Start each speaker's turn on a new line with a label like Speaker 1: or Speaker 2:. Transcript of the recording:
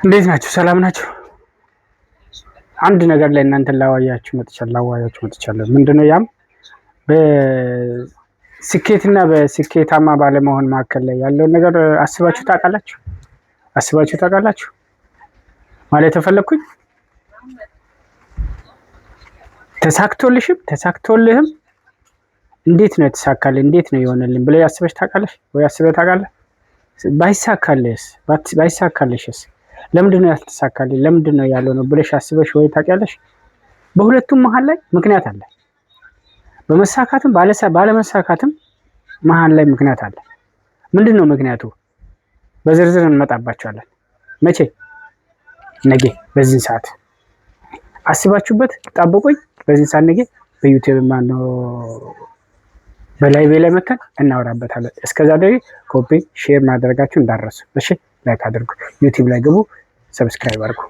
Speaker 1: እንዴት ናችሁ? ሰላም ናችሁ? አንድ ነገር ላይ እናንተን ላዋያችሁ መጥቻለሁ። ምንድነው ያም? በስኬትና በስኬታማ ባለመሆን መካከል ላይ ያለውን ነገር አስባችሁ ታውቃላችሁ? አስባችሁ ታውቃላችሁ? ማለት የፈለግኩኝ ተሳክቶልሽም ተሳክቶልህም እንዴት ነው የተሳካልህ፣ እንዴት ነው የሆነልን ብለህ አስበሽ ታውቃለሽ ወይ አስበህ ታውቃለህ? ባይሳካልህስ ባይሳካልሽስ ለምንድን ነው ያልተሳካልኝ፣ ለምንድን ነው ያልሆነው ብለሽ አስበሽ ወይ ታውቂያለሽ? በሁለቱም መሀል ላይ ምክንያት አለ። በመሳካትም ባለመሳካትም መሀል ላይ ምክንያት አለ። ምንድን ነው ምክንያቱ? በዝርዝር እንመጣባቸዋለን። መቼ? ነገ በዚህን ሰዓት አስባችሁበት ጠብቁኝ። በዚህን ሰዓት ነገ በ YouTube ማነው በ live ላይ መተን እናወራበታለን። እስከዛ ድረስ copy share ማድረጋችሁ እንዳትረሱ። እሺ፣ like አድርጉ። YouTube ላይ ግቡ፣ subscribe አድርጉ።